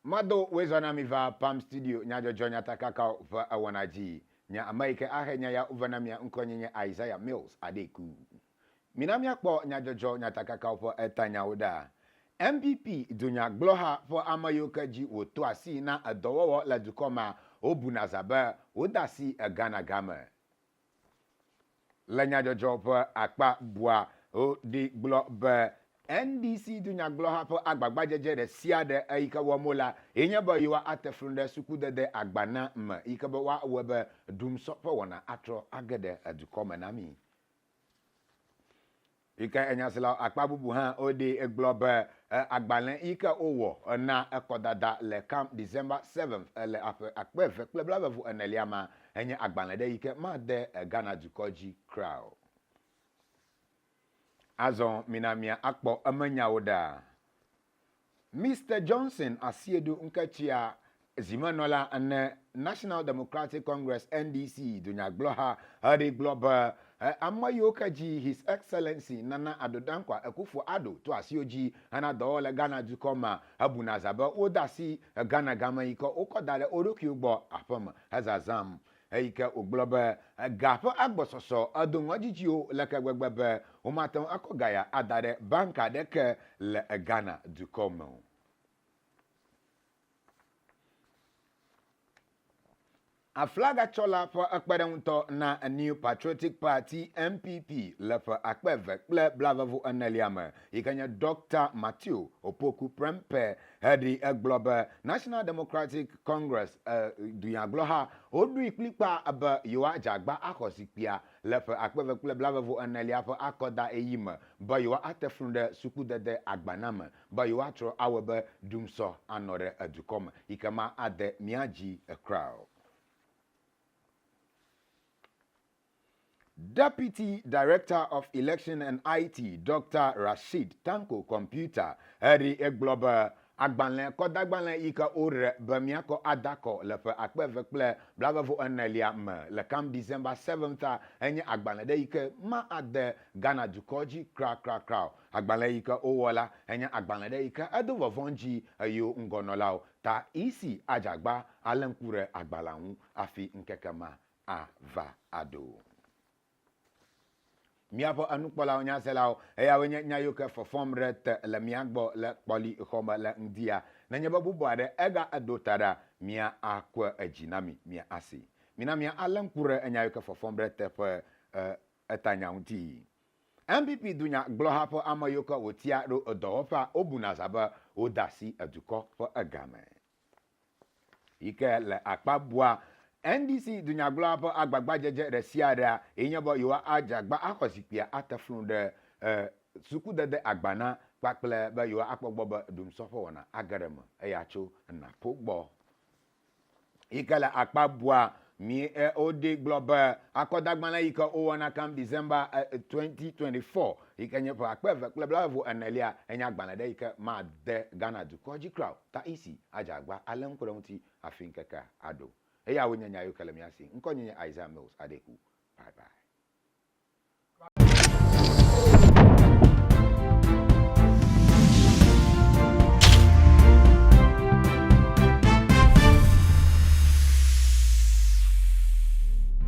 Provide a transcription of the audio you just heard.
Mado woe zɔ na mi va Palm Studio nyadzɔdzɔ nyatakakawo ƒe ewɔna dzi. Nye ame yi ke ahe nya ya wova na mia ŋkɔ nye nye Isaiah Mills Adeku. Mina míakpɔ nyadzɔdzɔ nyatakakawo ƒe etanyawo ɖa. NPP dunyagblɔha ƒe ame yiwo ke dzi wòto asi na edɔwɔwɔ le dukɔ mea, wobuna zã be wode asi Ghana game. Le nyadzɔdzɔ ƒe akpa bua woɖi gblɔ be NDC dunyagblɔha ƒe agbagbadzedze ɖe sia ɖe eyi ke wɔm wola ye nye be yewoa ate flu ɖe sukudede agbana me yi ke be woawɔe be ɖumsɔ ƒe wɔna atrɔ age ɖe edukɔ me na mi. Yi ke enyaselawo akpa bubu hã woɖee gblɔ be agbalẽ yi ke wowɔ na ekɔdada le Camp December 7th le aƒe 2024 ma enye agbalẽ ɖe yi ke made Ghana dukɔ dzi kura o. Azɔ mina mia akpɔ emenyawo ɖa. Mister Johnson Asiedu Nketsia, zimenɔla ene National Democratic Congress, NDC, dunyagblɔha heɖi gblɔ be ame yiwo ke dzi His Excellency Nana Addo Dankwa Akufo-Addo to asiwo dzi hena dɔwɔwɔ le Ghana dukɔ mea, hebuna zã be wode asi Ghana game yi ke wokɔ da ɖe wo ɖokuiwo gbɔ aƒeme hezazãm. Eyi ke wògblɔ be ga ƒe agbɔsɔsɔ edo ŋɔdzidziwo leke gbegbe be womate ŋu akɔ ga ya ada ɖe bank aɖeke le Ghana dukɔ me o. Aflagatsɔla ƒe kpeɖeŋutɔ na New Patriotic Party, NPP, le ƒe 2024 me yi ke nye Ɖɔkta Matthew Opoku Prempeh heɖi egblɔ be National Democratic Congress dunyagblɔha woɖoe kplikpaa be yewoadze agba axɔ zikpuia le ƒe 2024 ƒe akɔdaɣeyi me be yewoate flu ɖe sukudede agbana me be yewoatrɔ awɔe be ɖumsɔ anɔ ɖe dukɔ me yi ke ma ade mía dzi kura o. Deputy Director of Election and IT, Doctor Rasheed Tanko Computer, eɖi egblɔ be, Agbalẽ kɔdagbalẽ yi ke woɖe be míakɔ ada kɔ le ƒe 2024 me le come December 7th a enye agbalẽ ɖe yi ke ma ade Ghana dukɔ dzi krakrakra o. Agbalẽ yi ke wowɔ la enye agbalẽ ɖe yi ke edo vɔvɔ̃ dzi eyiwo ŋgɔnɔlawo ta EC adze agba alé ŋku ɖe agbalẽa ŋu hafi ŋkeke ma ava aɖo. Míaƒe enukpɔlawo, nyaselawo, eyawoe nye nya yiwo ke fɔfɔm ɖe te le mía gbɔ le kpɔli xɔme le ŋdia. Nenye be bubu aɖe ega edo ta ɖa, mía akɔe edzi na mi mía asi. Mina mía alé ŋku ɖe enya yiwo ke fɔfɔm ɖe te ƒe etanya ŋuti. NPP dunyagblɔha ƒe ame yiwo ke wotia ɖo edɔwɔƒea wobuna zã be wode asi edukɔ ƒe egame. Yi ke le akpa bua, NDC dunyagblɔa ƒe agbagbadzedze ɖe sia ɖea ye nye be yewoa adze agba axɔ zikpuia ate flu ɖe sukudede agbana kpakple be yewoa akpɔ gbɔ be ɖumsɔ ƒe wɔna age ɖe eme eya tso Napo gbɔ. Yi ke le akpa bua, mi woɖee gblɔ be akɔdagbalẽ yi ke wowɔna kam December 2024 yi ke nye ƒe 2024 enye agbalẽ ɖe yi ke made Ghana dukɔ dzi kura o. Ta EC adze agba alé ŋku ɖe eŋuti hafi ŋkekea aɖo. Eyawoe nye nya yiwo ke le mía si. Ŋkɔnye nye Isaiah Mills Adeku. Bye bye.